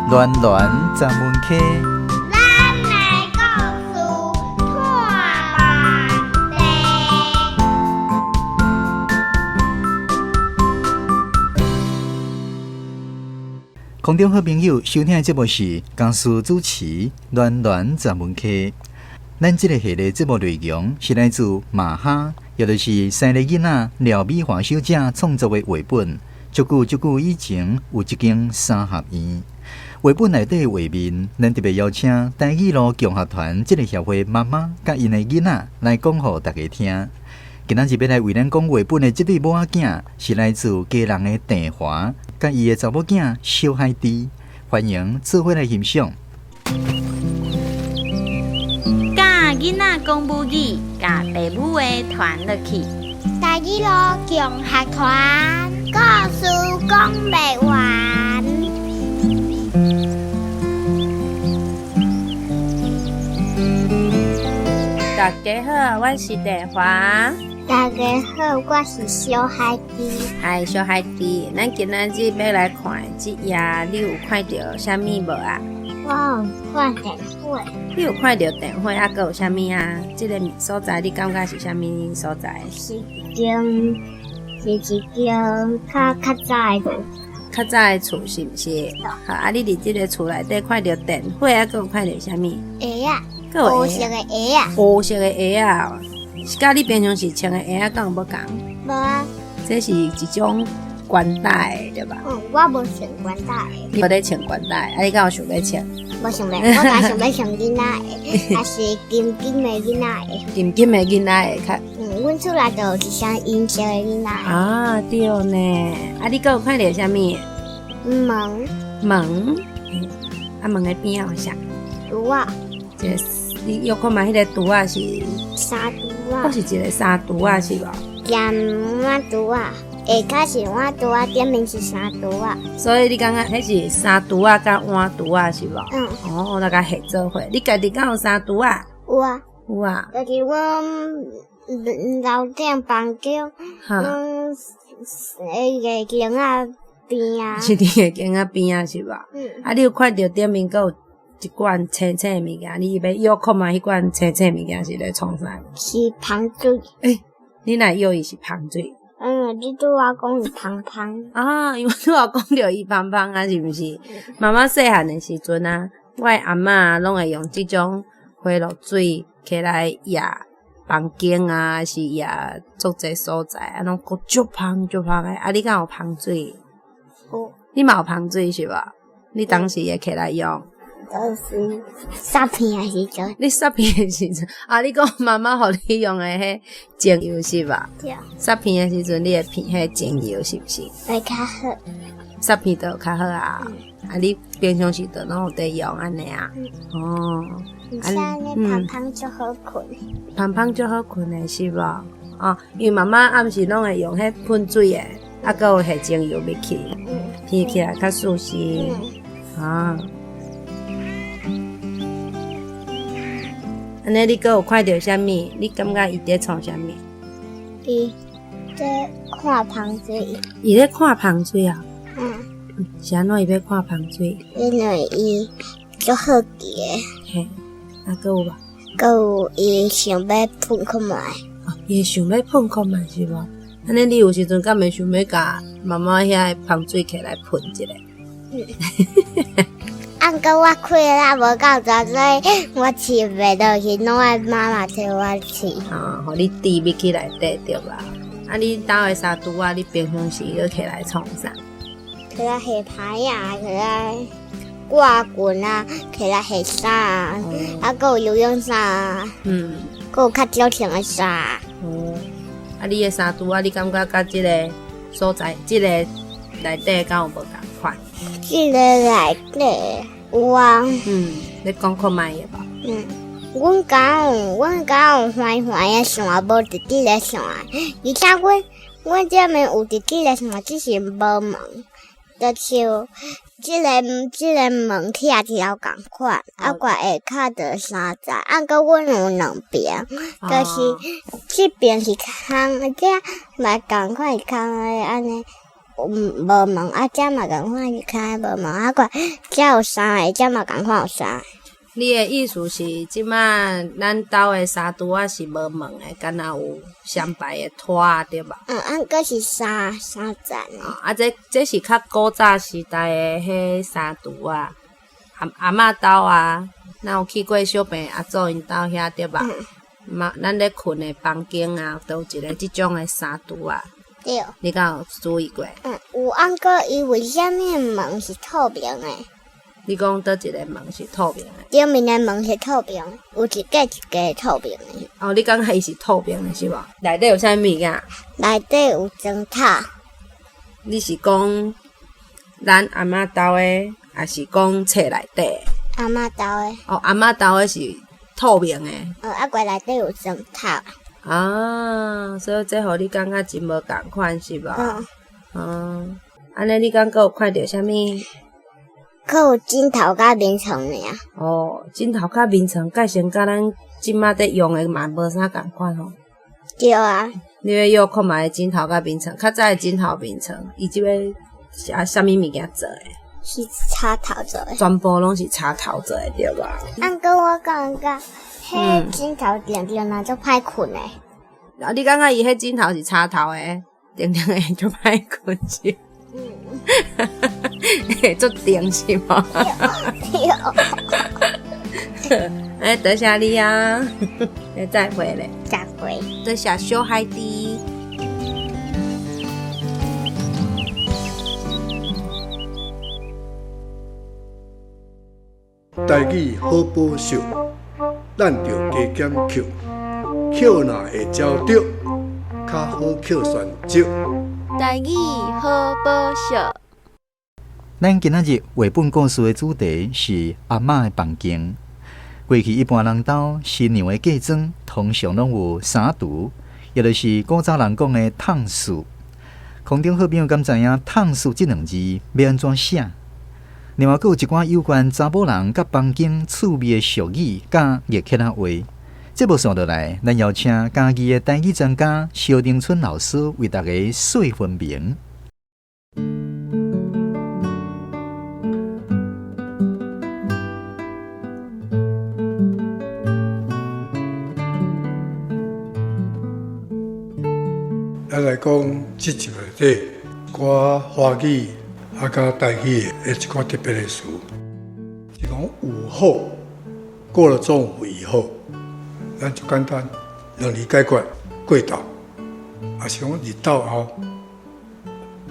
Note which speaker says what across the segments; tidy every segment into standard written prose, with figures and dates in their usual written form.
Speaker 1: 暖暖十门溪。
Speaker 2: 咱的故事拖慢地。
Speaker 1: 空中好朋友收聽的節目是江蘇主持暖暖十門溪。咱這個系列節目內容是來自馬哈，也就是三个囡仔廖美華小姐創作的繪本。足久足久以前，有一間三合院。繪本內底畫面，咱特別邀請台語路共學團這個協會媽媽佮𪜶的囡仔來講予大家聽。今仔日欲來為咱講繪本的這對母仔囝，是來自基隆的鄭華，佮伊的查某囝小海豬。歡迎做伙來欣賞。
Speaker 3: 教囡仔講母語，共爸母的傳落去。
Speaker 2: 台語路共學團，故事講袂完。
Speaker 4: 大家好，我是鄭華。
Speaker 2: 大家好，我是小海豬。
Speaker 4: 嗨，小海豬，咱今仔日欲來看的這頁，你有看著啥物無啊？
Speaker 2: 我有看電火。
Speaker 4: 你有看著電火啊？閣有啥物啊？這个所在你感覺是啥物所在？
Speaker 2: 是一間，是一間較較早的厝。
Speaker 4: 較早的厝是毋是？好，啊，你佇這个厝內底看著電火啊，閣有看著啥物？
Speaker 2: 鞋仔。
Speaker 4: 閣有
Speaker 2: 烏色的鞋仔。
Speaker 4: 烏色的鞋仔，是佮你平常時穿的鞋仔敢有無仝？
Speaker 2: 無啊。
Speaker 4: 這是一種懸帶的，對吧？
Speaker 2: 嗯，我無穿懸帶的。
Speaker 4: 你無咧穿懸帶，啊，你敢有想欲穿？
Speaker 2: 無想欲，我敢想欲穿囡仔的，還是金金的囡仔的。
Speaker 4: 金金的囡仔的較。
Speaker 2: 嗯，阮厝內就有一雙銀色的囡仔。
Speaker 4: 啊，對呢。啊，你閣有看著啥物？
Speaker 2: 門。
Speaker 4: 門。啊，門的邊仔有啥？
Speaker 2: 櫥仔。
Speaker 4: 這個，你約看覓彼個櫥仔是？
Speaker 2: 衫櫥仔。
Speaker 4: 閣是一个衫櫥仔是無？
Speaker 2: 兼碗櫥仔，下跤是碗櫥仔，頂面是衫櫥仔。
Speaker 4: 所以你感覺彼是衫櫥仔佮碗櫥仔是無？
Speaker 2: 嗯。
Speaker 4: 哦，來共合做伙。你家己敢有衫櫥仔？
Speaker 2: 有啊。
Speaker 4: 有啊。
Speaker 2: 就是阮樓頂房間，阮个鏡仔邊仔。
Speaker 4: 是佇個鏡仔邊仔是無？
Speaker 2: 嗯。
Speaker 4: 啊，你有看著頂面閣有一罐青青的物件，你欲搖看覓彼罐青青的物件是咧創啥？
Speaker 2: 是芳水。
Speaker 4: 欸，你哪會搖伊是芳水？
Speaker 2: 嗯，你拄仔講伊芳芳。
Speaker 4: 啊，因為拄仔講著伊芳芳啊，是毋是？媽媽細漢的時陣啊，我的阿嬤攏會用這種花露水起來掖房間啊，是掖足濟所在，啊，攏閣足芳足芳的。啊，你敢有芳水？
Speaker 2: 有。
Speaker 4: 你嘛有芳水是無？你當時會起來用？
Speaker 2: 就是捒片的時陣。
Speaker 4: 你捒片的時陣，啊！你講媽媽予你用的彼精油是吧？
Speaker 2: 對。
Speaker 4: 捒片的時陣，你會噴彼精油是毋是？
Speaker 2: 會較好。
Speaker 4: 捒片就較好啊！
Speaker 2: 嗯。
Speaker 4: 啊，你平常時就攏有佇用按呢啊？
Speaker 2: 嗯。
Speaker 4: 哦。
Speaker 2: 而且按呢芳芳足好睏。
Speaker 4: 芳芳足好睏的是無？哦，因為媽媽暗時攏會用彼噴水的，啊，閣有彼精油入去，噴起來較舒適。
Speaker 2: 嗯。
Speaker 4: 啊。按呢，你閣有看著啥物？你感覺伊佇創啥物？
Speaker 2: 伊佇看芳水。
Speaker 4: 伊咧看芳水啊？
Speaker 2: 嗯。
Speaker 4: 是按怎伊欲看芳水？
Speaker 2: 因為伊足好奇的。
Speaker 4: 嘿，啊，閣有無？
Speaker 2: 閣有伊想欲噴看覓。
Speaker 4: 哦，伊會想欲噴看覓是無？按呢，你有時陣敢會想欲共媽媽遐个芳水摕來噴一下？
Speaker 2: 啊，毋過我氣力無夠大，所以我飼袂落去，攏愛媽媽替我飼。
Speaker 4: 哦，予你滴入去內底對吧？啊，你兜的衫櫥仔，你平常時閣摕來創啥？
Speaker 2: 摕來下牌仔，摕來掛裙啊，摕來下衫啊，啊，閣有游泳衫啊，閣有較少穿的衫。
Speaker 4: 哦，啊，你的衫櫥仔，你感覺佮這个所在，這个內底敢有無仝款？
Speaker 2: 這个內底有啊。
Speaker 4: 嗯，你講看覓會無？
Speaker 2: 嗯，阮家有，阮家有黃黃的線，無直直的線。而且阮阮這面有直直的線，只是無門，就像這个這个門拆條仝款，啊，閣下跤就三層。啊，毋過阮有兩邊，就是這邊是空，這嘛仝款是空的按呢。有無門，啊，遮嘛仝款是開無門，啊，閣遮有三个，遮嘛仝款有三个。
Speaker 4: 你的意思是，這馬咱兜的三櫥仔是無門的，敢若有雙排的拖對無？
Speaker 2: 嗯，啊，閣是三三層的。
Speaker 4: 啊，這這是較古早時代的彼三櫥仔，阿阿嬤兜啊，咱有去過小平阿祖𪜶兜遐對吧？嘛，咱咧睏的房間啊，都有一个這種的三櫥仔。
Speaker 2: 對。
Speaker 4: 你敢有注意過？
Speaker 2: 嗯，有。啊，毋過伊為啥物門是透明的？
Speaker 4: 你講佗一个門是透明的？
Speaker 2: 頂面的門是透明，有一格一格透明的。
Speaker 4: 哦，你感覺伊是透明的是無？內底有啥物物件？
Speaker 2: 內底有床頭。
Speaker 4: 你是講咱阿嬤兜的，抑是講冊內底？
Speaker 2: 阿嬤兜的。
Speaker 4: 哦，阿嬤兜的是透明的。
Speaker 2: 哦，啊，閣內底有床頭。
Speaker 4: 啊，所以這予你感覺真無仝款是無？
Speaker 2: 嗯。
Speaker 4: 哦，按呢你敢閣有看著啥物？
Speaker 2: 閣有枕頭佮眠床爾。
Speaker 4: 哦，枕頭佮眠床，蓋成佮咱這馬佇用的嘛無啥仝款吼。
Speaker 2: 對啊。
Speaker 4: 你欲搖看覓枕頭佮眠床，較早的枕頭眠床，伊這个是啊啥物物件做的？
Speaker 2: 是柴頭做的。
Speaker 4: 全部攏是柴頭做的，對吧？
Speaker 2: 啊，毋過我感覺，彼枕頭定定若足歹睏的。
Speaker 4: 啊，你感覺伊彼枕頭是柴頭的，定定會足歹睏是？會足定是無？
Speaker 2: 對。
Speaker 4: 哎，多謝你啊！再會咧。
Speaker 2: 再會。
Speaker 4: 多謝小海弟。
Speaker 5: 台語好寶秀，咱著加減抾，抾若會招著，較好抾旋石。
Speaker 3: 台語好寶秀。
Speaker 1: 咱今仔日繪本故事的主題是阿嬤的房間。過去一般人兜新娘的嫁妝通常攏有三櫥，也就是古早人講的燙數。空中好朋友敢知影燙數這兩字欲按怎寫？另外，閣有一寡有關查某人佮房間趣味的俗語佮熱客仔話。節目紲落來，咱邀請嘉義的台語專家蕭丁春老師為大家細分明。
Speaker 5: 咱來講這集內底，寡華語啊，佮台語的一寡特別的詞，是講午後過了中午以後，咱就簡單兩字解決過晝，抑是講日晝後，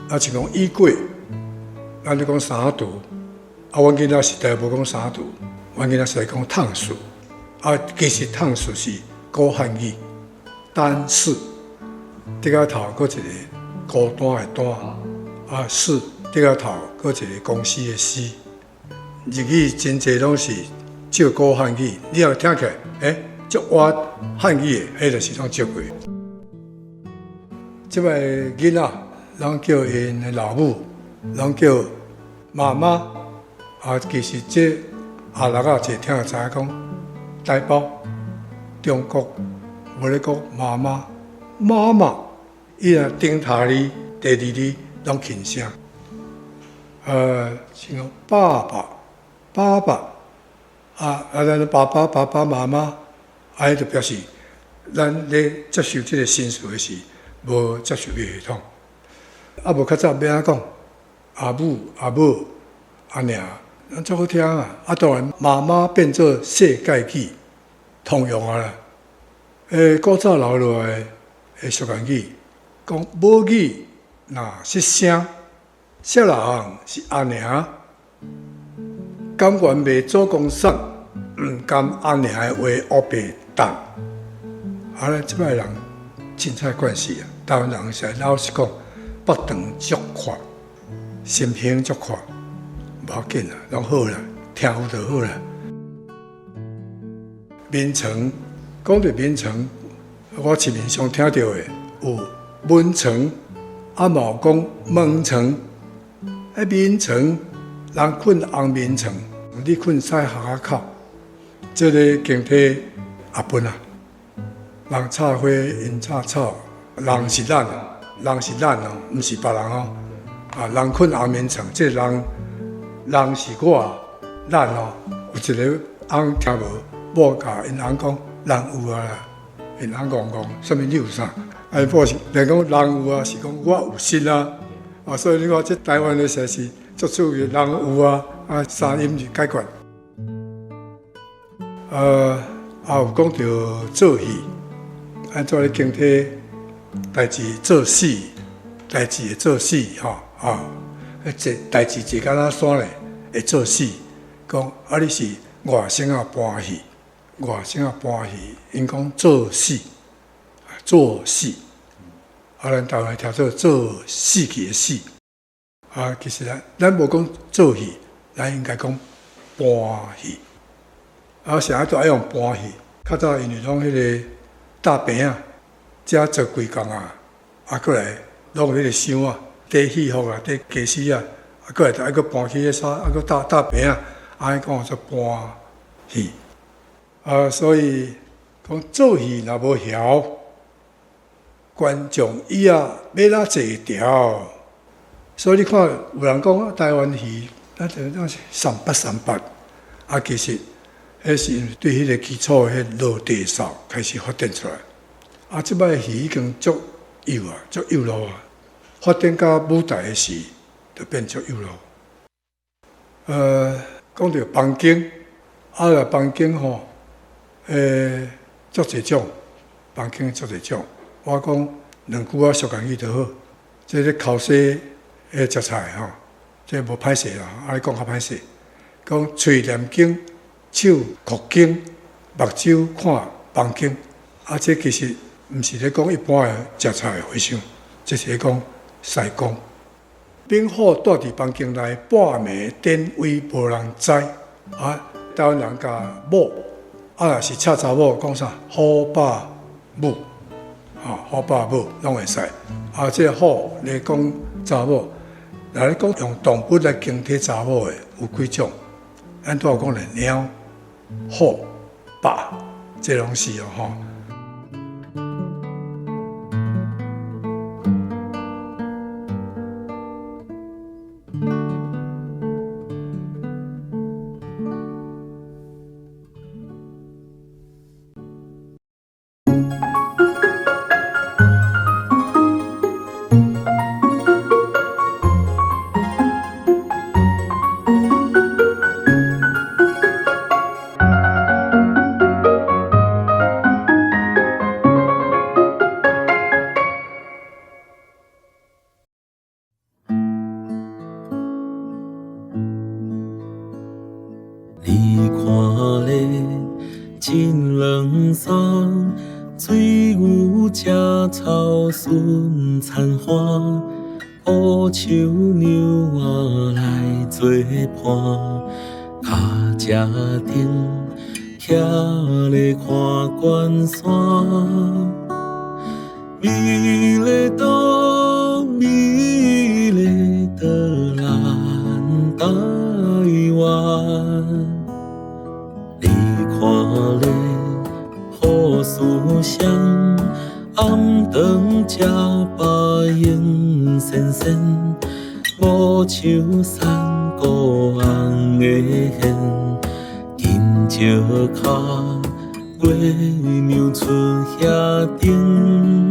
Speaker 5: 啊是講衣櫃，咱咧講三櫥，啊，阮囡仔時代無講三櫥，阮囡仔時代講炕室，啊，其實炕室是古漢語，單室，頂仔頭閣一個孤單的單，啊，室頂仔頭閣一個公司的司，日語真濟攏是借古漢語，你若聽起來，欸，足倚漢語的，彼就是攏借過。這擺囡仔，攏叫𪜶的老母，攏叫媽媽。啊，其實這阿六仔一聽就知影講，台胞中國無咧講媽媽，媽媽，伊若頂頭字、第二字攏輕聲。像講爸爸、爸爸，啊啊，咱爸爸、爸爸媽媽，啊，彼就表示咱咧接受這個新詞的時，無接受這個系統。啊，無較早欲按怎講？阿母、阿母、阿娘，咱足好聽啊！啊，當然媽媽變做世界語通用啊啦。古早留落來的俗諺語，講母語若失聲，啥人是阿娘？甘願賣祖公產，毋甘阿娘的話烏白當。啊，咱這擺人凊彩慣勢啊，台灣人實在老實講，腹腸足闊，心胸足闊，無要緊啦，攏好啦，聽有就好啦。眠床，講著眠床，我市面上聽著的有眠床，啊嘛有講門床。彼眠床，人睏紅眠床，你睏屎礐仔口。這个經體阿本啊，人插花，𪜶插草，人是咱，人是咱哦，毋是別人哦。啊，人睏紅眠床，這個人人是我，咱哦，有一个翁聽無，某共𪜶翁講人有啊啦，𪜶翁戇戇，啥物你有啥？啊，𪜶某是人講人有啊，是講我有心啊。啊，所以你看這台灣的實是足趣味，人有啊，啊三音就解決。也有講著做戲，按怎咧經體代誌做死，代誌會做死吼啊！坐代誌坐敢若山咧會做死，講啊你是外省仔搬戲，外省仔搬戲，𪜶講做死，做死，啊咱台灣聽做做死去的死，啊其實咱咱無講做戲，咱應該講搬戲。啊，啥都愛用搬戲。較早因為攏彼個搭棚仔，遮做幾工啊，啊，閣來攏彼個箱仔，綴戲服啊，綴家私啊，啊，閣來就愛閣搬去彼啥，啊，閣搭搭棚仔，按呢講做搬戲。啊，所以講做戲若無曉，觀眾椅仔欲怎坐牢？所以你看有人講台灣戲，咱就咱是三八三八，啊，其實。彼是因為對彼個基礎的彼落地掃開始發展出來，啊，這擺戲已經足幼啊，足幼路啊，發展到舞台的時，就變足幼路。講著房間，啊，若房間吼，足濟種，房間足濟種。我講兩句仔俗言語就好，這個口舌的食菜吼，這無歹勢啦，按呢講較歹勢。講喙念經。手哭經，目睭看房間，啊，這其實毋是咧講一般的食菜的和尚，這是咧講師公。猛虎蹛佇房間內，半暝典位無人知。啊，台灣人共某，啊，若是恰查某講啥？虎爸母，啊，虎爸母攏會使。啊，這個虎咧講查某，若咧講用動物來形體查某的有幾種？咱拄仔有講咧貓。虎、霸，這攏是哦吼。
Speaker 6: 你看咧，真软爽，水牛食草顺田花，乌树娘仔来做伴，跤车顶徛咧看关山，美丽岛，美丽的咱台湾。你看咧，好思想，暗顿食饱闲仙仙，无树山谷红的现，金石跤，月娘出遐顶。